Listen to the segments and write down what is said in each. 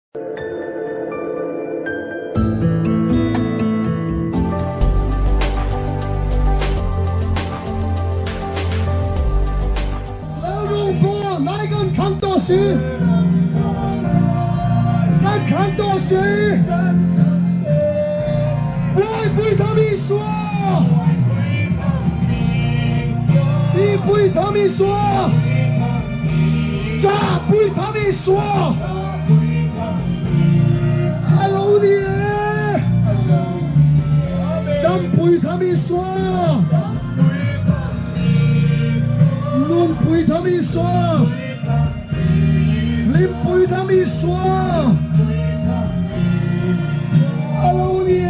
Lalrung pawl nai kan thlang tawh si. Kan thlang tawh si. Buaipui tham Isua. Tihpui tham Isua. Ṭahpui tham Isua. A lo ni e. Dampui tham Isua. Nunpui tham Isua. Hlimpui tham Isua. A lo ni e.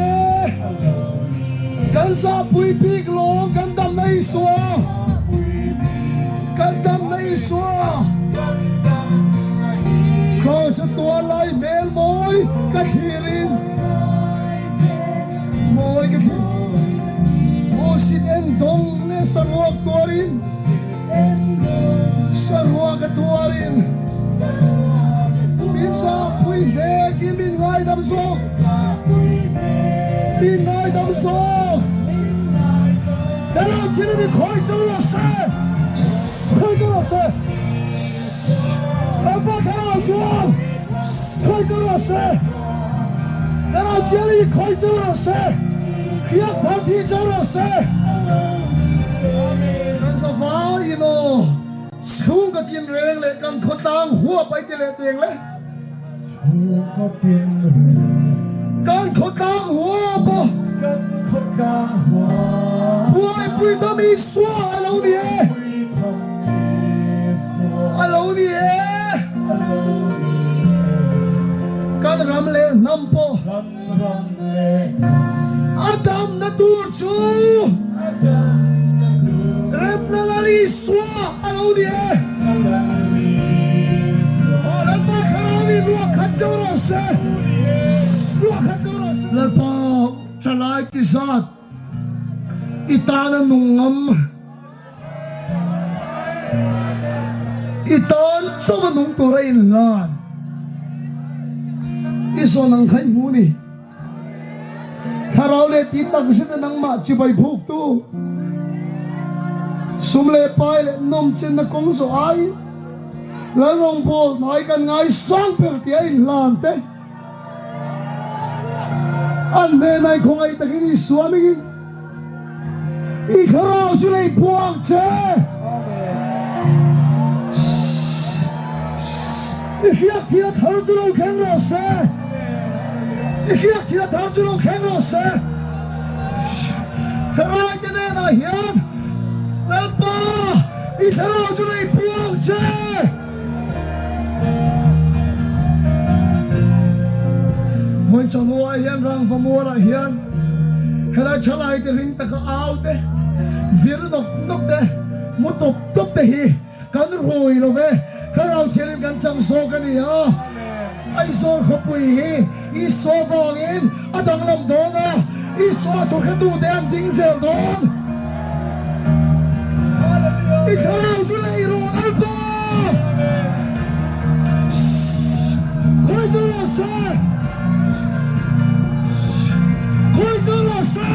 Kan zahpui bik lawng kan damna Isua. Kan damna Isua. Kraws a tuar lai hmel mawi ka thlir in mawi ka thlir Hmuhsit en dawng le saruak tuar in saruak a tuar in min zahpui hnek in min ngaidam zawk min ngaidam zawk Thlarau thil in i khawi cho rawh se khawi cho rawh se Lalpa Thlarau chuan khawi cho rawh se Thlarau thial in i khawi cho rawh se Biak phar thih cho rawh se Kan zavai in aw chhung ka tin reng leh kan khawtlang huap ai ti leh teng le Chhung ka tin reng. Kan khawtlang huap a. Kan khawtlang huap. Buaipui tham Isua a lo ni e. Buaipui tham Isua. A lo ni e. A lo ni e. Kan ram leh hnam pawh. Kan ram leh hnam. A damna tur chu. A damna tur. Remna Lal Isua a lo ni e. A lo ni e. Aw Lalpa Thlarau in ruah khat chauh rawh se. Ruah khat chauh rawh se. Lalpa thalai ti zat i tana nung ngam i tan chauh a nung tur a inhlan i zawn ang kha i hmu ni. Thlarau leh ti tak zet a nangmah chibai phuk tu sum leh pai leh nawmchenna kawng zawh ai Lalrawngbawl hnai kan ngaisang ber tih a inhlan te an hnenah i khawngaih takin Isua mingin i thlarau chu lei buang che. I hriak thil a thar chu lo thleng rawh se. I hriak thil a thar chu lo thleng rawh se. Thlarau te hnenah hian Lalpa i thlarau chu lei puang che. Vawi chawhnuah hian rangva mualah hian helai thalai te ring taka au te, vir nawk nawk te, mu tawp tawp te hi Kan rui lo ve, Thlarau Thianghlim kan chang zawk a ni a. Aizawl khawpui hi Isua vangin a danglam dawn a, Isua thawhretute an ding zel dawn. I Thlarau chu lei rawh Lalpa! Khawi chu rawh se! Khawi chu rawh se!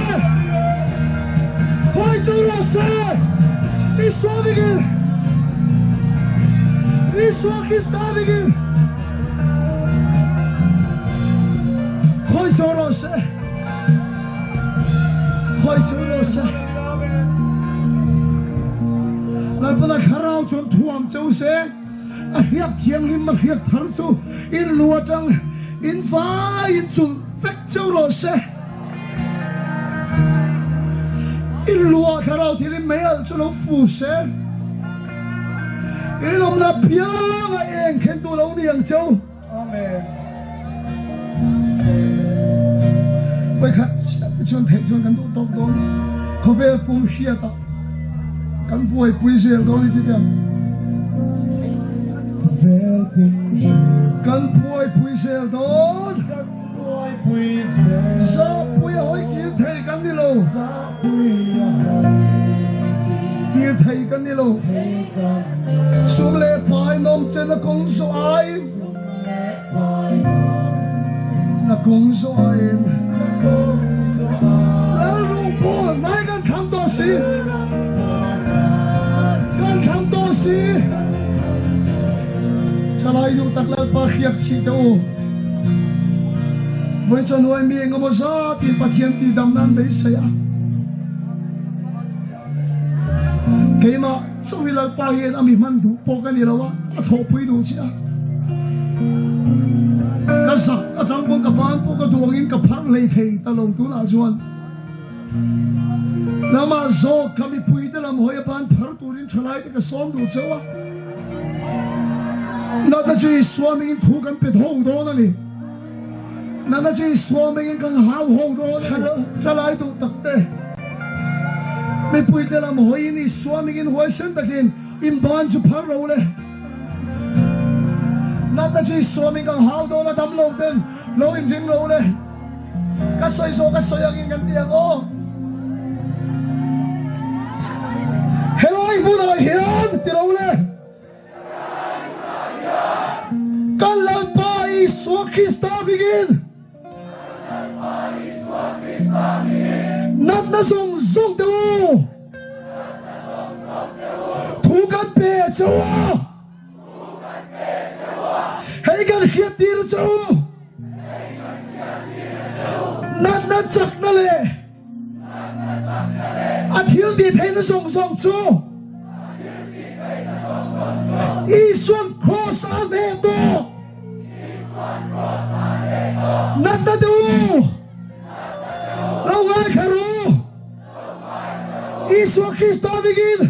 Khawi chu rawh se! Isua bikin Isua Krista bikin Khawi chu rawh se! Khawi chu rawh se! Lalpana thlarau chuan thuam cheu se, a hriak thianghlim a hriak thar chu in lu atang in vai in chulh vek cheu rawh se. In luah thlarau thil in mei alh chu lo fu se. In awmna pianga eng khen tu lo ni ang cheu. Amen. Vawikhat chiah te chuan theih chuan kan duh tawk dawn. Khawvel pum hriat ah kan buaipui zel dawn i ti teh ang. Khawvel pum hriat. Kan buaipui zel dawn. Kan buaipui zel dawn. Zahpui a hawi kir thei kan ni lo. Zahpui a hawi kir thei kan ni lo. Thei kan ni lo. Sum leh pai nawm chen a kawng zawh ai. Sum leh pai nawm. kawng zawh aiin Lal rawngbâwl mai kan thlang tawh si, kan thlang tawh si. Thalai duh tak Lalpa hriak thih teh u. Vawi chanuai mi engemaw zatin Pathian tihdam nan beisei a. Keimah chauh hi Lalpa hian a mi hman duh pawh ka ni lo a, a thawhpui duh chiah a. Ka zak atang pawn ka ban pawh ka duh angin ka pharh hlei thei ta lo tunah chuan. Nangmah zawk ka mipuite lam hawi a ban phar turin thalaite ka sawm duh chauh a. Natna chu Isua hmingin thu kan pe tho dawn a ni. Natna chu Isua hmingin kan hau ho dawn a ni. Thalai duh takte, mipuite lam hawiin Isua hmingin huaisen takin in ban chu phar ro le. Natna chu Isua hming kan hau dawn a, damlo ten lo inring ro le. Ka sawi zawh ka sawi angin kan ti ang aw. Helai hmunah hian ti ro le. Kan Lalpa Isua Krista hmingin natna zawng zawng te u thu kan pe che u a, hei kan hriattir che u natna chakna leh A thil tih theihna zawng zawng chu Isuan Kraws a hneh tawh. Natna te u, lo ngaithla ru. Isua Krista bingin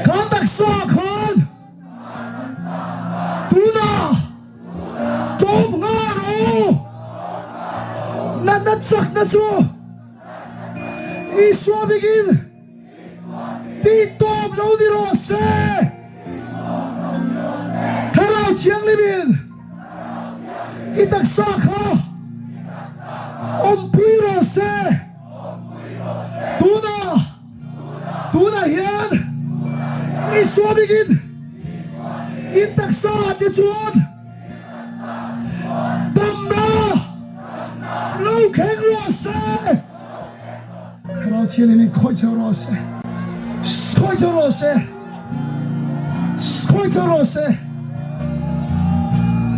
kha taksa khan tunah Tlawm nga rawh u! Natna chakna chu Isua bikin tihtawp lo ni rawh se. Thlarau Thianghlimin i taksa kha awmpui rawh se. Tunah, tunah hian Isua bikin in taksa ah te chuan damna lo kheng rawh se. Thlarau Thianghlim in khawih cheu rawh se, khawih cheu rawh se, khawih cheu rawh se.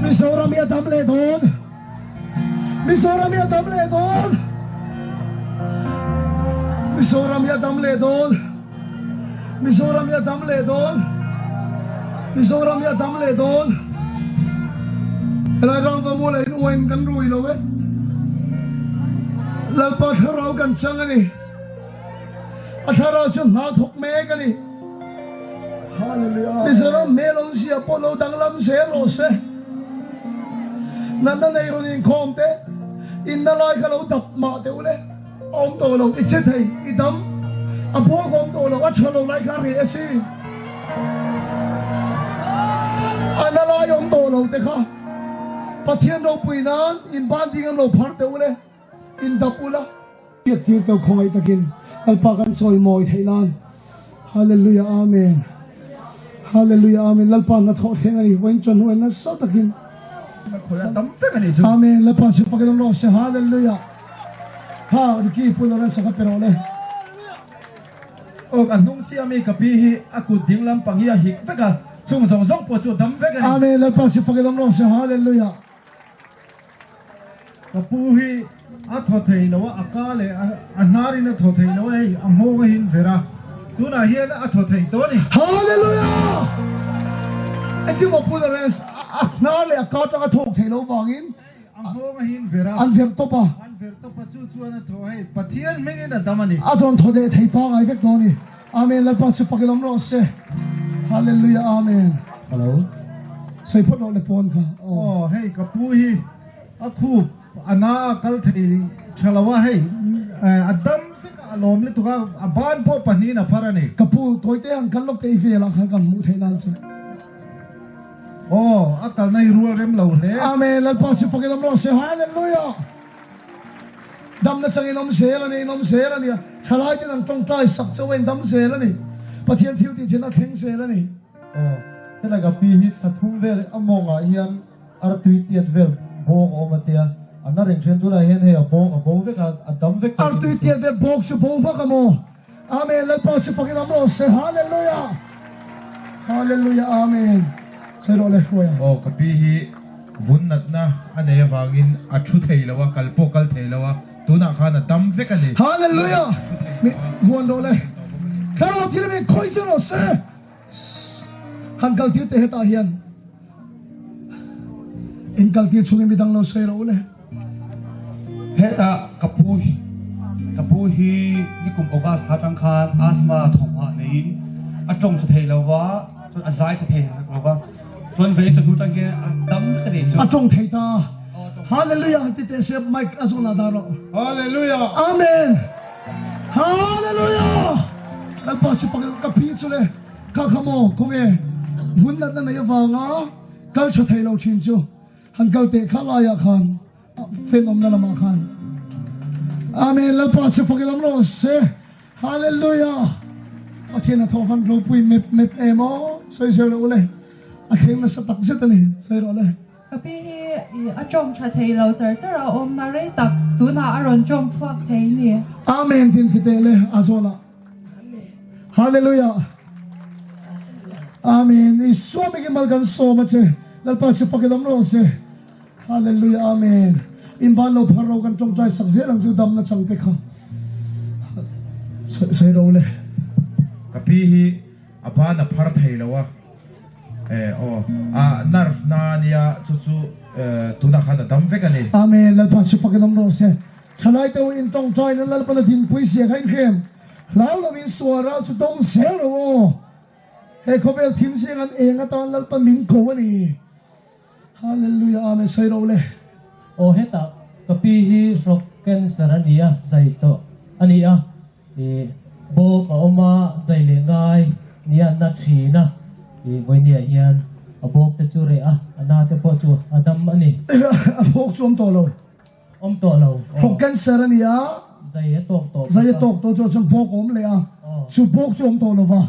Mizoram hi a dam leh dawn. Mizoram hi a dam leh dawn. Mizoram hi a dam leh dawn. Mizoram hi a dam leh dawn. Mizoram hi a dam leh dawn. Helai rangva mual ah hian uain kan rui lo e. Lalpa thlarau kan chang a ni. A thlarau chu hna thawk mek a ni. Mizoram hmel awmzia pawh lo danglam zel rawh se. Natna nei rawn inkhawm te, inna lai kha lo dap mah teh u le. A awm tawh lo, i che thei, i dam. A bawk a awm tawh lo, a tha lo lai kha a reh a si. A na lai awm tawh lo te kha Pathian ropui nan inban ding an lo phar teh u le, indap u la. Biaktir teuh khawngaih takin Lalpa kan chawimawi theih nan Hallelujah Amen Hallelujah Amen Lalpa hnathawh thleng a ni vawiin chuan hnuai nasa takin Amen Lalpa chu pakin awm rawh se Hallelujah Ha Ricky Pu Lawrence a kha pe rawh le. Aw ka hnung chiah mi ka pi hi a kut ding lampang hi a hik vek a chung zawng zawng pawh chu a dam vek a ni. Amen Lalpa chu pakin awm rawh se Hallelujah. Ka pu hi a thaw thei lo a, a ka leh a hnar in a thaw thei lo a, hei a nghawng a hin ver a, tunah hian a thaw thei tawh a ni. Hallelujah! Engtin maw Pu Lawrence a hnar leh a ka atanga thawk thei lo vangin a nghawng a hin ver a, an ver tawp a, an ver tawp a, chu chuan a thaw hei Pathian hmingin a dam a ni. A rawn thaw leh thei pangai vek dawn a ni. Amen Lalpa chu pakin awm rawh se Hallelujah Amen. Hello. Sawi phawt rawh le pawn kha. Aw hei ka pu hi a khup a na a kal thei tha lo a hei a dam vek a a lawm lutuk a a ban pawh pahnihin a phar a ni. Ka pu tawite ang kal lawk te i velah khan kan hmuh theih nan che. Aw a kalna hi rual rem lo hle. Amen Lalpa chu pakin awm rawh se Hallelujah. Damna chang in awm zel a ni, in awm zel a ni a, thalai ten an tawngtai sak chauh a in dam zel a ni, Pathian thil tih thin a thleng zel a ni. Aw, helai ka pi hi thla thum vel a mawngah hian artui tiat vel bawk a awm a tia, a na reng ṭhian tunah hian hei a bawk a bo vek a, a dam vek tawh Artui tiat vel bawk chu bo vak a maw? Amen Lalpa chu fakin awm rawh se Hallelujah Hallelujah Amen Sawi rawh le hruai ang. Aw ka pi hi vun natna a nei avangin a thu thei lo a, kal pawh kal thei lo a, tunah khan a dam vek a ni. Hallelujah Mi huan rawh le Thlarau thil min khawih chu rawh se Han kal tir teh hetah hian in kal tir chungin midang lo sawi rawh u le. Hetah ka pu ka pu hi nikum August thla atang khan asthma thawkphah neiin a tawng tha thei lo va, chuan a zai tha thei lo va, chuan vei chawhnu atang hian a dam vek a ni chu. A tawng thei ta. Hallelujah han ti teh se mic a zawn ah dah rawh. Hallelujah. Amen. Hallelujah. Lalpa chu pakhat ka pi chu le kha kha maw khawnge vun natna nei avanga kal tha thei lo thin chu. Han kal teh kha laiah khan fan awmna lamah khan. Amen Lalpa chu fak i lam rawh se. Hallelujah. Pathian a thawh van ropui mep mep em aw. Sawi zel rawh u le. A thleng nasa tak zet a ni. Sawi rawh le. Ka pi hi a tawng tha thei lo char char a awmna rei tak tunah a rawn tawng chhuak thei ni. Amen tin khi teh le a zawnah. Hallelujah. Amen. Isua mi mal kan sawm a che. Lalpa chu pakin awm rawh se. Hallelujah. Amen. In ban lo phar ro kan tawngtai sak zel ang chu dam na chang te kha. Sawi ro le. Ka pi hi a ban a phar thei lo a. Eh aw a nerve na ania chu chu tunah khan a dam vek a ni. Amen. Lalpa chu pakin awm rawh se. Thalai te u in tawngtai na Lalpa na dinpui sia kha in hrem. Hlau lovin sual ral chu dawng zel rawh aw. He khawvel thim zing an eng atan Lalpa min ko a ni. Hallelujah Amen sawi rawh le. Aw hetah ka pi hi hrawk cancer a ni a, zai tawh a ni a, ih bawk a awm a, zai leh ngai nia na thin a, ih vawinia hian a bawk te chu reh a, a na te pawh chu a dam a ni. A bawk chu awm tawh lo. Awm tawh lo. Hrawk cancer a ni a. Zai a tawk tawh. Zai a tawk tawh chuan bawk a awm leh a. Chu bawk chu awm tawh lo va.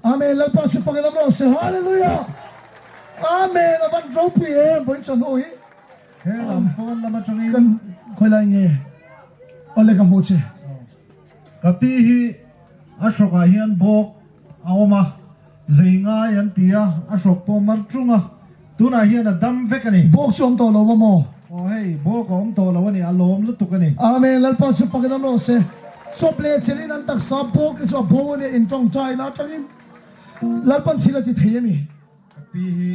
Amen Lalpa chu fak in awm rawh se. Hallelujah. Amen a van ropui em vawiin chuan haw hi. He lam pawn lam atangin. Kan khawi lai nge? Awle ka hmuh che. Ka pi hi a hrawkah hian bawk a awm a, zei ngai an ti a, a hrawk pawh mar tung a, tunah hian a dam vek a ni. Bawk chu awm tawh lo va maw? Aw hei, bawk a awm tawh lo a ni, a lawm lutuk a ni. Amen, Lalpa chu pakin awm rawh se. Chawp leh chelin an taksa bawk te chu a bo a nia, intawngtai na atangin Lalpan thil a ti thei a ni. Ka pi hi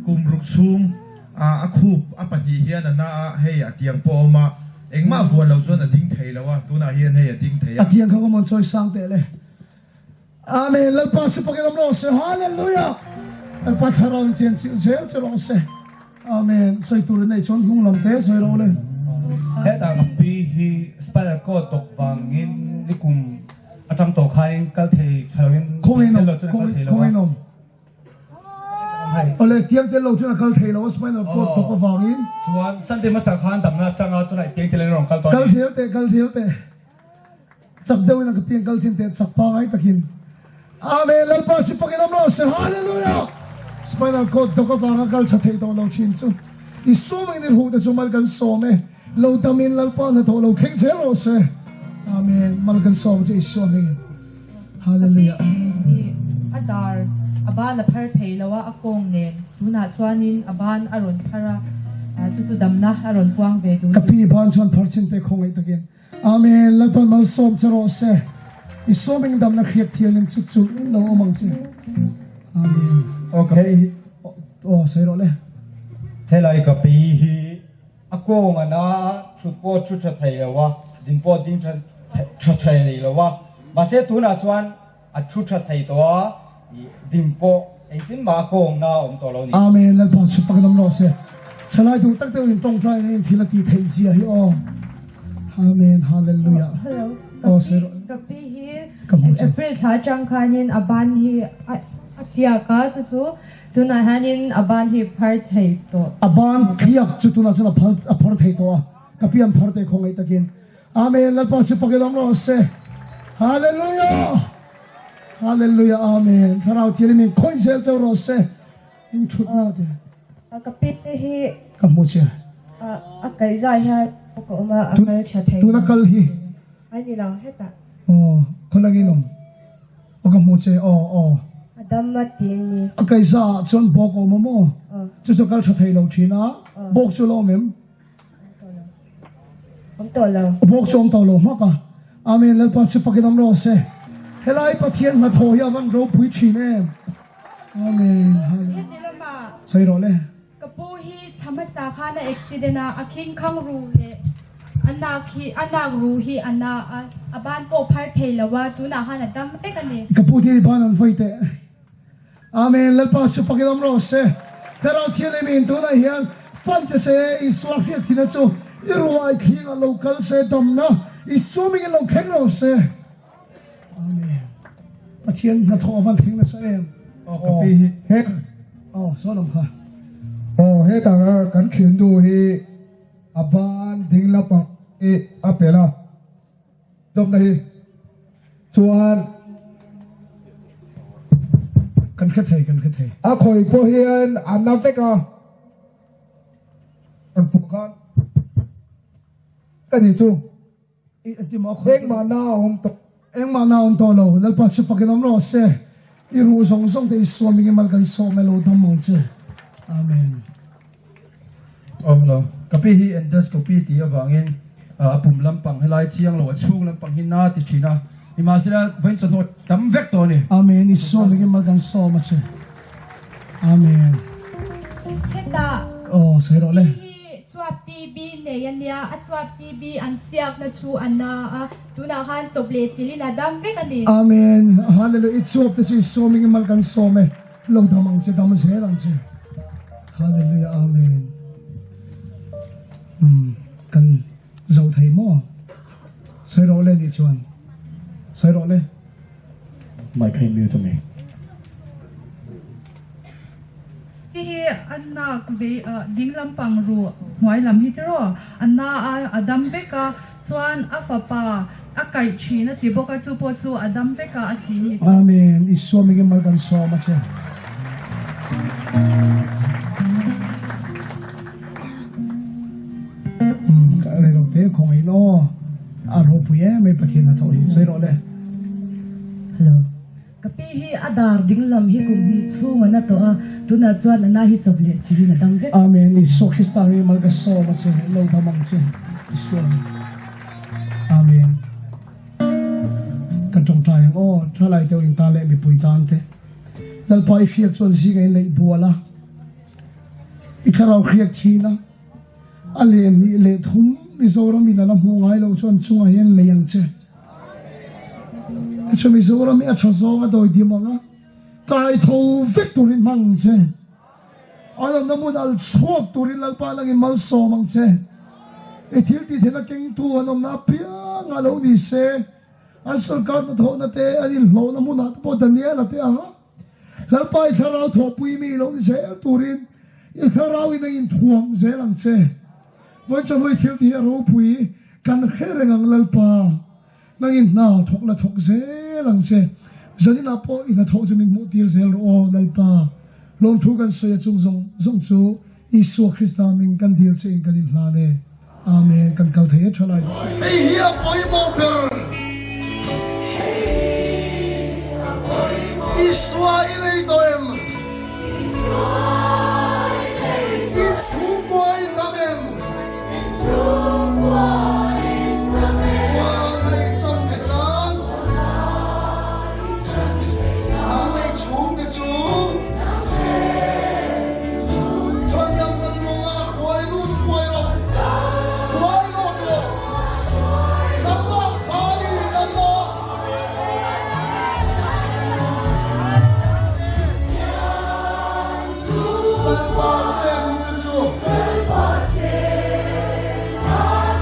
kum ruk chhung a a khup a pahnih hian a na a, hei a tiang pawh a awm a, engmah vuan lo chuan a ding thei lo a, tunah hian hei a ding thei a. A tiang kha ka mawn chawi sang teh le. Amen Lalpa chu pakin awm rawh se Hallelujah Lalpa thlarau in chen chilh zel che rawh se Amen sawi tur in nei chuan hnung lam te sawi rawh le. Hetah ka pi hi spinal cord dawk vangin nikum atang tawh khanin kal thei tha loin Khawngaih tel lo chuan a kal thei lo a. Khawngaih awm. Awle tiang tel lo chuan a kal thei lo a spinal cord dawk avangin. Chuan Sunday hmasa khan damna changa tunah i tiang tel in a rawn kal tawh a ni. Kal zel teh kal zel teh. Chak deuhin a ka piang kal chin teh chak pangai takin. Amen Lalpa chu pakin awm rawh se Hallelujah Spinal cord dawk avanga kal tha thei tawh lo thin chu i sawm in i huh te chu mal kan sawm e lo dam in Lalpa hnathawh lo thleng zel rawh se Amen mal kan sawm che Isua hmingin Hallelujah A dar a ban a phar thei lo a a kawng nen tunah chuanin a ban a rawn phar a chu chu damna a rawn puang ve duh Ka pi ban chuan phar chin te khawngaih takin Amen Lalpan malsawm che rawh se i sawming damna hriat thiangin chu chu in lo awm ang che Amen Okay. Aw sawi rawh le. Helai ka pi hi a kawng ana thut pawh thu tha thei lo a, din pawh ding tha tha thei lo a, mahse tunah chuan A thu tha thei tawh a, i ding pawh engtin mah a kawngna a awm tawh lo ni. Amen Lalpa chu tak dam rawh se. Thalai duh tak deuh in tawngtai na in thil a tih theih zia hi aw. Amen Hallelujah. Hello. Aw sir. Ka pi hi Ka hmu che. April thla atang khanin a ban hi a a tliak a chu chu tunah hianin a ban hi phar thei tawh. A ban tliak chu tunah chuan a phal a phar thei tawh a. Ka pi an phar teh khawngaih takin. Amen Lalpa chu fak i lawm rawh se Hallelujah Hallelujah Amen Thlarau Thianghlim in khawih zel cheu rawh se in thutna te. Ka pi te hi. Ka hmu che. A kaihzah hian ka awm a, a kal tha thei. Tuna kal hi. A ni lo, hetah. Aw, khawlangin awm. Aw ka hmu che, aw aw. A dam a ti a ni. A kaihzah ah chuan bawk a awm a maw? Chu chu kal tha thei lo thin a, bawk chu a lo awm em? Awm tawh lo. Bawk chu awm tawh lo hmak a. Amen Lalpa chu pakin awm rawh se. Helai Pathian hnathawh hi a van ropui thin em. Amen. Heti lamah. Sawi rawh le. Ka pu hi thla hmasa khan a accident a, a khing khang ru leh a nak hi a nak ru hi a na a, a ban pawh phar thei lo a, tunah khan a dam vek a ni. Ka pu te hi ban an vawi teh. Amen Lalpa chu fakin awm rawh se. Thlarau Thianghlim in tunah hian fan che se Isua hriat thina chu i ruai thling ah lo kal se damna Isua mingin lo thleng rawh se. Amen. Pathian hnathawh a van thleng nasa em. Aw ka pi hi. He aw sawn awm kha. Aw hetah kan thiannu hi a ban ding lampang hi a pel a. Dawmna hi chuan kan hre thei, kan hre thei. A khawi pawh hian a na vek a, rawn pawh khan ka ni chu engmah na a awm tawh. Engmah na a awm tawh lo, Lalpa chu fakin awm rawh se, i ruh zawng zawng te i suam ing i mal kan sawm e lo dam ang che. Amen. Awm lo. Ka pi hi endoscopy tih avangin a pum lampang helai chiang lo, a chhung lampang hi na ti thin a, nimahsela vawiin chawhnu a tam vek tawh a ni. Amen Isua mingin mal kan sawm a che. Amen. Hetah Aw sawi rawh le. Pi hi chuap TB nei a nia, a chuap TB an siakna chu a na a, tunah khan chawp leh chilhin a dam vek a ni. Amen. Hallelujah. I chuap te chu Isua mingin mal kan sawm e. Lo dam ang che, dam zel ang che. Hallelujah, Amen. Umm, kan zo thei maw? Sawi rawh le nih chuan. Sawi rawh le. Mic kha i mute a mi? Hi hi a nak vei ding lampang ruh hnuai lam hi tiraw a na a a dam vek a chuan a fapa a kaih thin a ti bawk a chu pawh chu a dam vek a a ti ni chu. Amen Isua mingin mal kan sawm a che. Umm ka rei lo te khawngaih in aw a ropui em mai Pathian hnathawh hi sawi rawh le. Hello. Ka pi hi a dar ding lam hi kum hnih chhung a na tawh a, tunah chuan a na hi chawp leh chilhin a dam vek. Amen Isua Krista hi mal ka sawm a che lo dam ang che Isua Amen Kan tawngtai ang aw thalai deuh in ta leh mipui tan te Lalpa i hriat chuan zinga in neih bual a i thlarau hriat thin a a leh hnih leh thum Mizoram in a la hmuh ngai loh chuan chungah hian lei ang che. Chu Mizoram hi a tha zawng a dawi dim ang a, kai tho vek turin hmang ang che. An awmna hmun al chhuak turin Lalpa langin malsawm ang che. I thil tih theihna kengtu an awmna apiang a lo ni se, an sorkar hnathawhna te, an inhlawhna hmunah te pawh Daniel a te ang a, Lalpa i thlarau thawhpui mi lo ni zel turin i thlarau in a inthuam zel ang che. Vawi chawhmui thil tih hi a ropui kan hre reng ang Lalpa. Nangin hna thawk la thawk zel ang che. Zaninah pawh i hnathawh chu min hmuh tir zel rawh aw Lalpa. Lawmthu kan sawi a chung zawng zawng chu Isua Krista hming kan dil che in kan inhlan e. Amen. Kan kal thei e tha lai. Hei hi a pawimawh ber. Isua i lei tawh em? In chhungkua in dam em? Mualna in chan theih nan nang lei chhungte chu chhandam nan lawngah hruai lut hruai rawh, hruai lut rawh. Nangmah kha ni nangmah. Lalpa chenna chu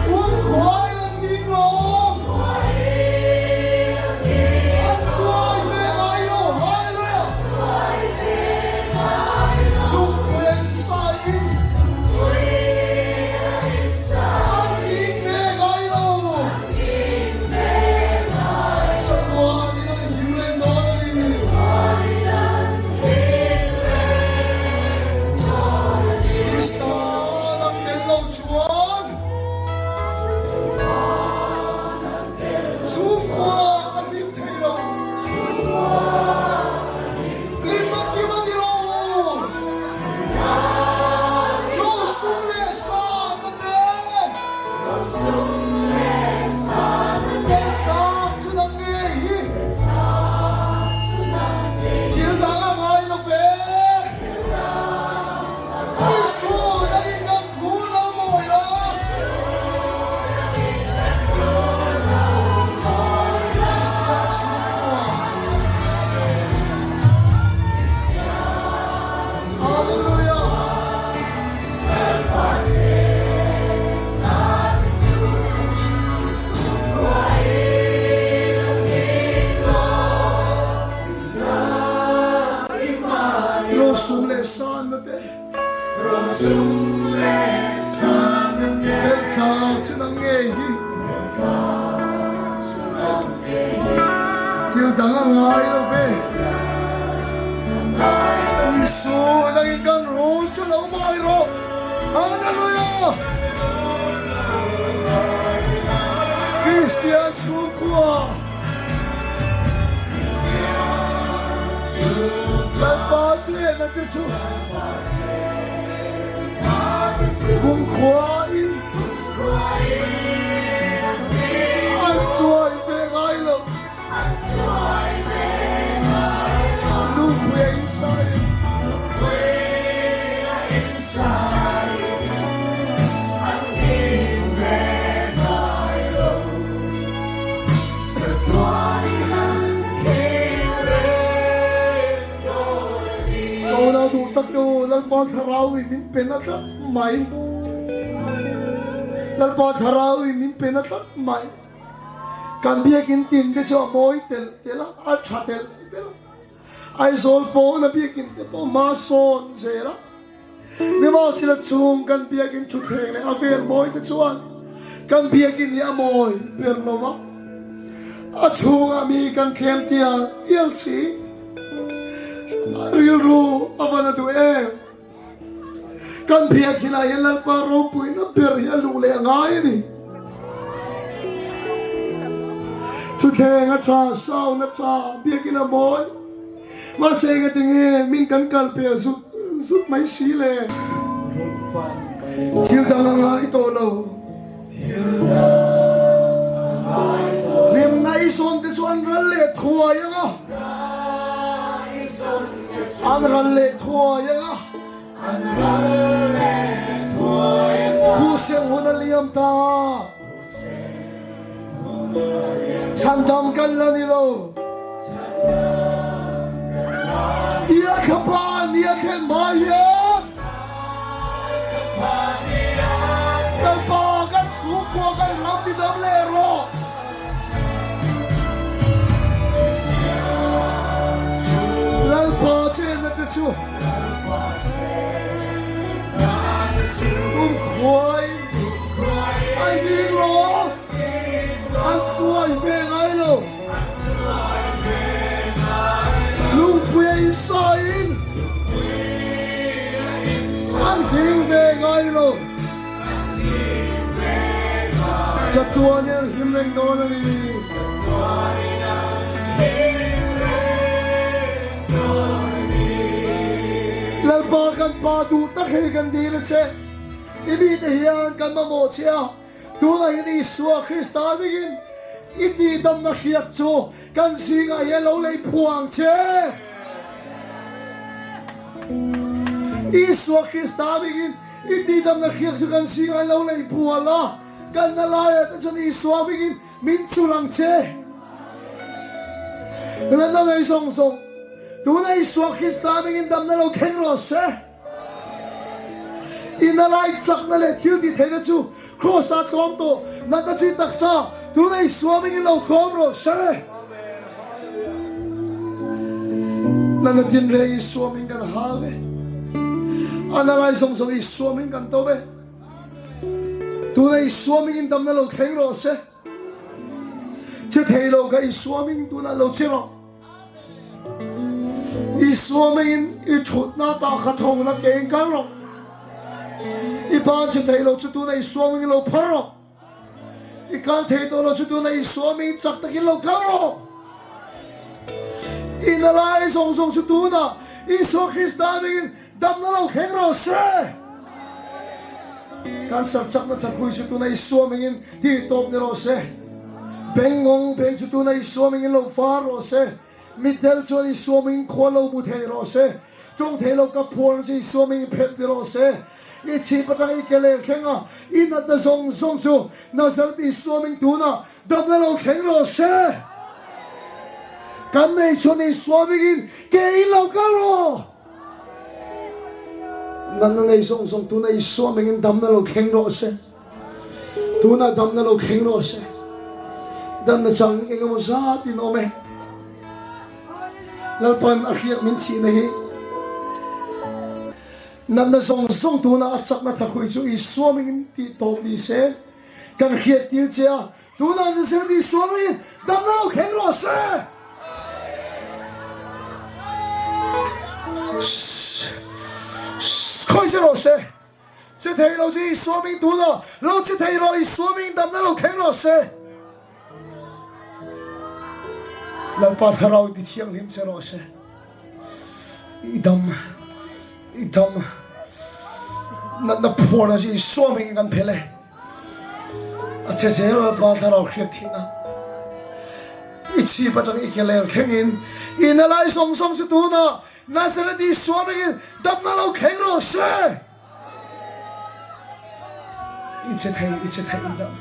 Kumkhuai an ding lawm. An chuai ve ngai lo, Hallelujah! Lungpui an saiin an ding ve ngai lo. Chatuanin an him reng dawn a ni. sana te. Rosum leh sana te. Hmeltha chu nang ngei hi. Hmeltha chu nang ngei hi. Thil dang a ngai lo ve. Isu nangin kan rul chu lo mai rawh. Hallelujah! Kristian chhungkua. Lalpa chenna te chu kumkhua in an chuai ve ngai lo. Lungpui a insai. Tona duh tak te u, Lalpa Thlarau in min pe na tlat mai. Lalpa Thlarau in min pe na tlat mai. Kan biakin tin te chu a mawi telh telh a, a tha telh telh a. Aizawl pawn a biakin te pawh hma sawn zel a. Nimahsela chung kan biakin thutthleng leh a vel mawi te chuan kan biakin hi a mawi ber lo va, a chhungah mi kan thlem tial tial si. Rilru a va na duh em? Kan biakin ah hian Lalpa ropuina ber hi a luh leh a ngai a ni. Thutthleng a tha, sound a tha, biakin a mawi. Mahse engati nge min kan kal pel zut zut mai si le? Thil dang a ngai tawh lo. Hlimna i sawn te chu an ral leh thuai ang a. An ral leh thuai ang a. Khuhseng hun a liam ta. Chhandam kan la ni lo. Tia kha pa nia thlen hma hian Lalpa kan chhungkua kan ram ti dam leh rawh. Lalpa chenna te chu kumkhuai An ding lo, an chuai ve ngai lo. Lungpui a insaiin an hing ve ngai lo. Chatuan in an him reng dawn a ni. Lalpa kan Pa duh tak hei kan dil a che. I mite hian kan mamawh che a, tunah hian Isua Krista hmingin i tihdamna hriak chu kan zingah hian lo lei phuang che. Isua Krista hmingin i tihdamna hriak chu kan zingah hian lo lei phual a, kan na laiah te chuan Isua hmingin min chul ang che. Natna nei zawng zawng, tunah Isua Krista hmingin damna lo thleng rawh se. Ina lai chakna leh thil tih theihna chu Kraws ah tlawm tawh natna chi taksa tuna i suaming in lo tlawm rawh se. Natna tinreng i suaming kan hal e. Ana lai zawng zawng i suaming kan to e. Tuna i suaming in damna lo thleng rawh se. Che thei lo kha i suaming tunah lo che rawh. I suaming i thutna ta kha tho la ke in kal rawh. I ban che thei lo chu tunah i suaming lo phar rawh. I kal thei tawh lo chu tunah i suaming chak takin lo kal rawh. I na lai zawng zawng chu tunah Isua Krista hmingin Damna lo thleng rawh se. Cancer chakna thlahrui chu tuna Isua mingin tih tawp ni rawh se. Bengngawng beng chu tuna Isua mingin lo var rawh se. Mitdel chuan Isua mingin khua lo hmu thei rawh se. Tawng thei lo ka phuar chu Isua mingin phelh ni rawh se. I chhip atanga i ke leh thleng a, i natna zawng zawng chu Nazareth Isua ming tunah damna lo thleng rawh se. Kan nei chhun Isua mingin ke in lo kal rawh. Natna nei zawng zawng tuna Isua mingin damna lo thleng rawh se. Tuna damna lo thleng rawh se. Damna chang engemaw zat in awm e. Lalpan a hriat min thihna hi. Natna zawng zawng tunah a chakna thlakhawih chu Isua mingin tih tawp ni se. Kan hriat tir che a, tunah Nazareth Isua mingin damna lo thleng rawh se! Khawi che rawh se! Che thei lo chu Isua ming tunah lo che thei rawh, Isua mingin damna lo thleng rawh se! Lalpa Thlarau ti thianghlim che rawh se. I dam, i dam. Natna phuarna chu Isua hmingin kan phel e. A che zel Lalpa Thlarau hriat thihna. I chhip atang i ke ler thlengin i na lai zawng zawng chu tunah Nazareth Isua hmingin damna lo thleng rawh se. I che thei, i che thei i dam.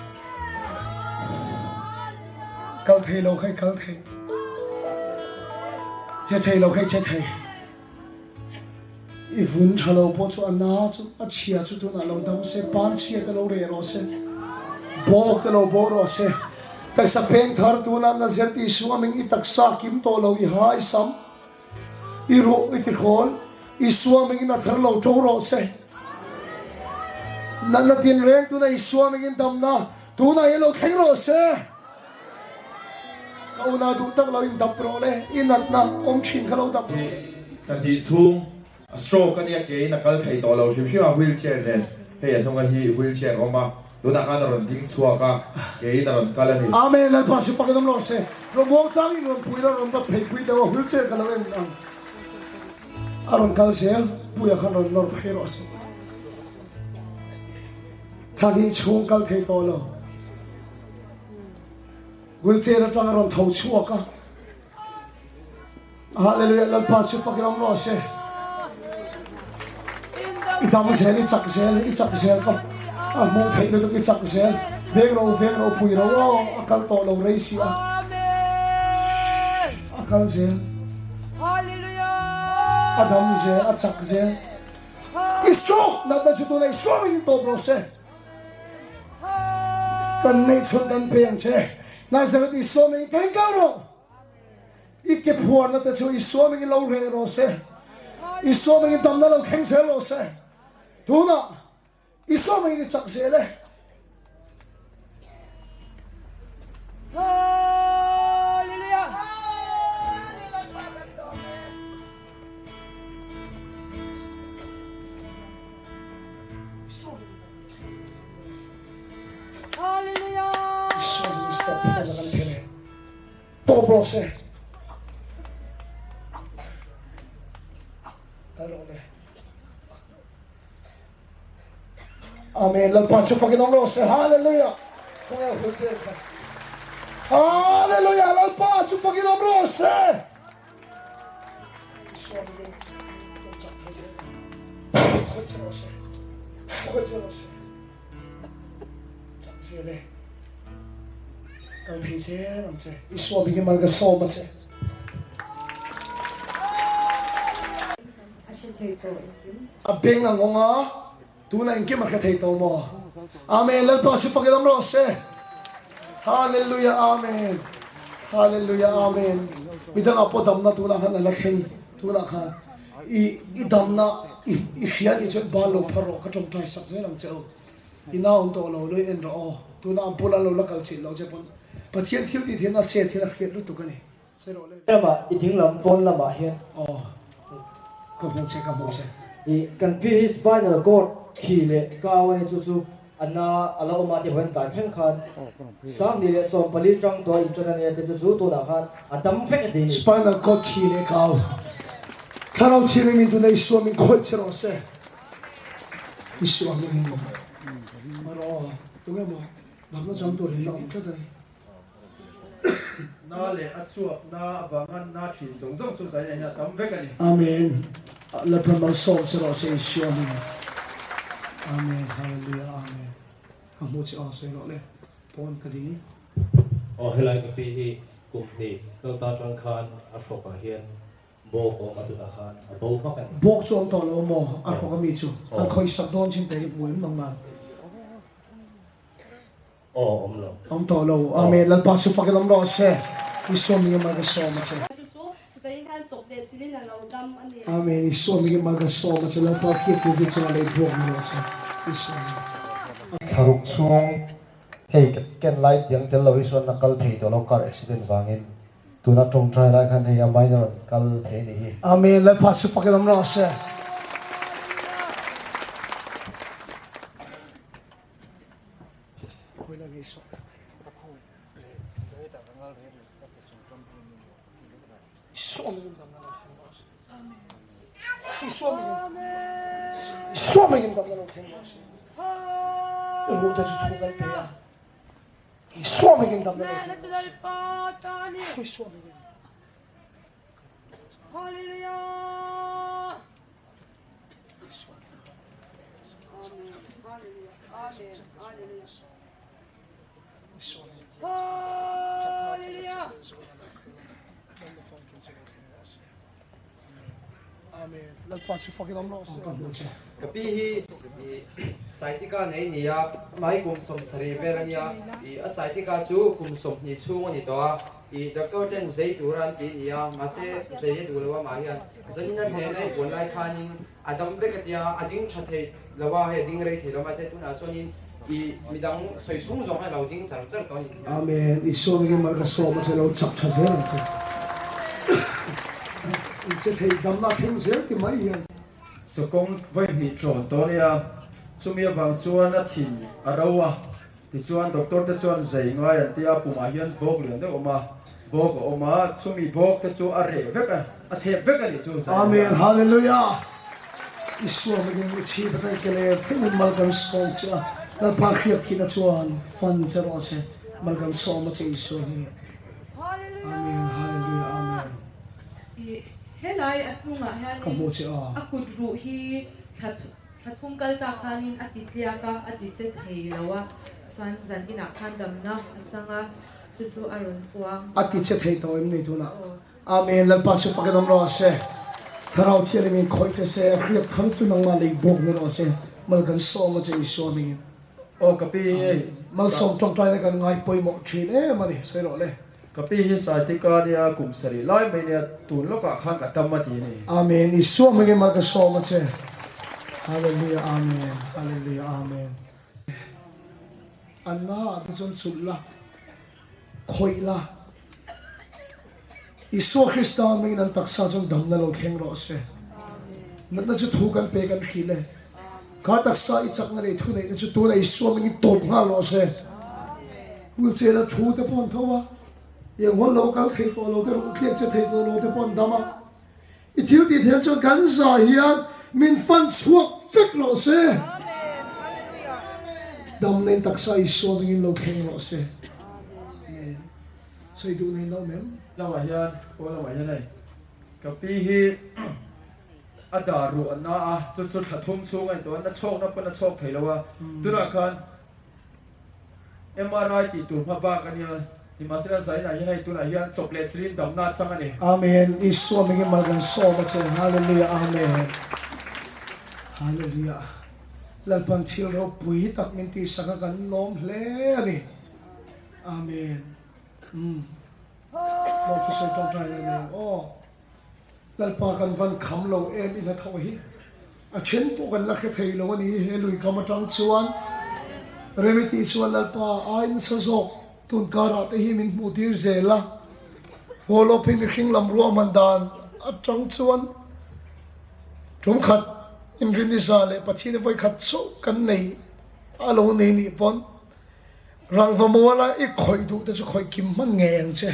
Kal thei lo kha i kal thei. Che thei lo kha i che thei. I vun tha lo pawh chu a na chu, a chhia chu tunah lo dam se, pan chhia te lo reh rawh se, bawk te lo bawh rawh se. Taksa peng thar tunah Nazareth Isua ming i taksa kim tawh lo i hai sam. I ruh i ti hrawl, Isua mingin a thar lo ṭo rawh se. Natna tinreng tuna Isua mingin damna tunah hian lo thleng rawh se. Ka unau duh tak lo in dap rawh le, i natna awm ṭhin kha lo dap rawh. Thla hnih chhung a stroke a nia ke in a kal thei tawh lo hrim hrim a wheelchair nen hei a hnunga hi wheelchair awm a tunah khan a rawn ding chhuak a ke in a rawn kal a ni. Amen Lalpa chu pakin awm lo se Rawmuang chang in rawn pui la rawn va phei pui deuh a wheelchair ka lo en ang a rawn kal zel puia khan rawn nawr phei rawh se thla hnih chhung kal thei tawh lo wheelchair atang a rawn tho chhuak a. Hallelujah Lalpa chu fakin awm rawh se. I dam zel, i chak zel, i chak zel ka a hmuh theih lutuk i chak zel. Veng ro, veng ro pui ro aw a kal tawh lo rei si a. A kal zel. A dam zel, a chak zel. I stroke natna chu tunah i suam in tawp rawh se. Kan neih chhun kan pe ang che. Nazareth Isua mingin ka inkal rawh. I ke phuarna te chu Isua mingin lo reh rawh se. Isua mingin damna lo thleng zel rawh se. Tunah Isua mingin i chak zel e. Hallelujah. Hallelujah. Isua mingin step phuarna kan phel e. Tawp rawh se. Kal rawh le. Amen. Lalpa chu fakin awm rawh se. Hallelujah. Khawnge a hul zel kha. Hallelujah. Lalpa chu fakin awm rawh se. Isua mingin tawp chak thei zel. Khawih che rawh se. Khawih che rawh se. Chak zel e. Kal phei zel ang che. Isua bik mal ka sawm a che. A beng a ngawng a, tunah engkim a hre thei tawh maw? Amen. Lalpa chu fak i lam rawh se. Hallelujah. Amen. Hallelujah. Amen. Midangah pawh damna tunah khan a la thleng. Tunah khan i i damna i i hria nih chuan ban lo phar rawh ka tawngtai sak zel ang che u. I nau awm tawh lo lui en rawh aw. Tuna an bula lo la kal chilh lo che pawn Pathian thil tih thian a che thil a hriat lutuk a ni. Sawi rawh le. Lamah i ding lam pawn lamah hian. Aw ka hmu che ka hmu che. I kan pi hi spinal cord khi leh kau a ni chu chu a na a la awm a ti vawiin tlai thleng khan 2014 tang tawh a inṭan a nia te chu chu tunah khan a dam vek a ti ni. Spinal cord khi leh kau Thlarau Thianghlim in tuna Isua min khawih che rawh se. Isua hmingin Maro tunge maw damna chang tur in la awm tlat a ni. Na leh a chhuak na avanga na thin zawng zawng chu zaina hian a tam vek a ni. Amen. Lalpa malsawm che rawh se Isua hmingin. Amen. Hallelujah. Amen. Ka hmu che aw sawi rawh le. Pawn ka ding. Aw helai ka pi hi kum hnih kal ta tang khan a hrawkah hian Bawk awm a tunah khan a bo hmak a ni. Bawk chu awm tawh lo maw? A hrawk a mi chu an khawih sak dawn chin te hi hmu em nang nan? Aw awm lo. Awm tawh lo. Amen. Lalpa chu fak in awm rawh se. Isua mi a mai ka sawm a che. Chu chu zain khan chawp leh. leh chilhin a lo dam a ni. Amen Isua mingin mal kan sawm a che Lalpa hriat tur chu chungah lei buak ni rawh se Isua mingin. Thlaruk chhung hei ka ken lai tiang tel lo hi chuan a kal thei tawh lo car accident vangin tuna tawngtai lai khan hei a minor an kal thei a nih hi. Amen Lalpa chu fakin awm rawh se. Hallelujah. Amen. Hallelujah. Hallelujah. Amen. Lalpa chu fakin awm rawh se. Ka pi hi Saitika nei ni a, amah hi kum 70 vel a nia. I a Saitika chu kum 20 chhung a ni tawh a. I doctor ten zei tura an ti ni a, mahse zei a duh lo a mah hian zanin a hnena i puan lai khanin A dam vek a tia, a ding tha thei lo a, hei a ding rei thei lo mahse tunah chuanin i midang sawi chhung zawng hian a lo ding char char tawh a ni tih. Amen. Isua ngei mal ka sawm a che lo chak tha zel ang che. In che thei damna thleng zel ti mai hian. Chawkawng vawihnih ṭawn tawh a nia, chumi avang chuan a thin a ro a, Tichuan doctor te chuan zei ngai an ti a, pumah hian bawk lian deuh a awm a, bawk a awm a, chumi bawk te chu a reh vek a, a thep vek a nih chu zai Amen Hallelujah Isua mingin i chhip atan ke leh thlengin mal kan sawm che a, Lalpa hriat thihna chuan fan che rawh se, mal kan sawm a che Isua hmingin. Amen Hallelujah Amen. I helai a hnungah hianin a kut ruh hi thla Thla thum kal ta khanin a ti tliak a, a ti che thei lo a, chuan zan inah khan damna a chang a, chu chu a rawn puang. A ti che thei tawh em ni tunah? Amen, Lalpa chu fakin awm rawh se. Thlarau Thianghlim in khawih che se, a hriat thar chu nangmah lei bawk ni rawh se. Mal kan sawm a che Isua hmingin. Aw ka pi hi. Malsawm tawngtaina kan ngai pawimawh thin em a ni, sawi rawh le. Ka pi hi Saitika a nia, kum sarih lai mai nia, tun lawkah khan ka tam a ti a ni. Amen Isua hmingin mal ka sawm a che Hallelujah Amen Hallelujah Amen An na ah te chuan chulh la khawih la Isua Krista hmingin an taksa chuan damna lo thleng rawh se Natna chu thu kan pe kan hrilh e Kha taksa i chakna leh thu neihna chu tuna Isua hmingin tawp nghal rawh se. Wheelchair a thu te pawh an tho a, eng hawn lo kal thei tawh lo te, ruh tliak che thei tawh lo te pawh an dam a. I thil tih theih chuan kan za hian min fan chhuak vek rawh se. Damna in taksa Isua hmingin lo thleng rawh se. Amen. Sawi duh nei lo mem. Lamah hian, pawn lamah hian hei ka pi hi a dar ruh an na a, chu chu thla thum chhung a ni tawh a, na chhawkna pawn a chhawk thei lo a, tunah khan MRI tih tur hma bak a nia, nimahsela zainah hian hei tunah hian chawp leh chilin damna a chang a ni. Amen Isua mingin mal kan sawm a che Hallelujah Amen Hallelujah Lalpan thil ropui tak min tihsak a kan lawm hle a ni Amen Umm Lawm thusawi tawngtai na nen aw. Lalpa kan van kham lo em i hnathawh hi a then pawh kan la hre thei lo a ni he lui kam atang chuan rem i tih chuan Lalpa ai nasa zawk tun karah te hi min hmuh tir zel a Hualawp hi mihring lam ruahman dan atang chuan tum khat inrinisa leh Pathian vawi khat chauh kan nei a lo nei nih pawn Rangva muala i khawih duh te chu khawih kim hman ngei ang che.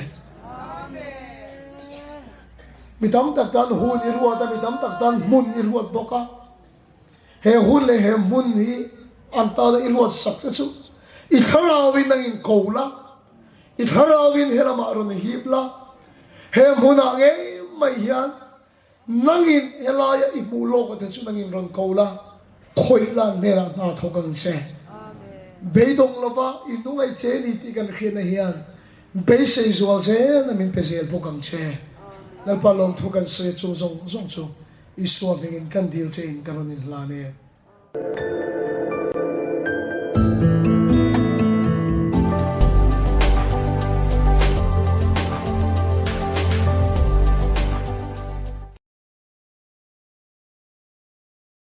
Mi tam tak tan hun i ruat a, mi tam tak tan hmun i ruat bawk a. He hun leh he hmun hi an tana i ruat sak te chu i thlarauin nangin ko la, i thlarauin he lamah rawn hip la, he hmunah ngei mai hian Nangin helaia i hmuh lawk te chu nangin rawn ko la, khawih la hnenah hna thawk ang che. Beidawng lova i hnungaih che ni tih kan hriatna hian beisei zual zelna min pe zel bawk ang che. Lalpa lawmthu kan sawi a chung zawng zawng chu Isua hmingin kan dil che in ka rawn inhlan e.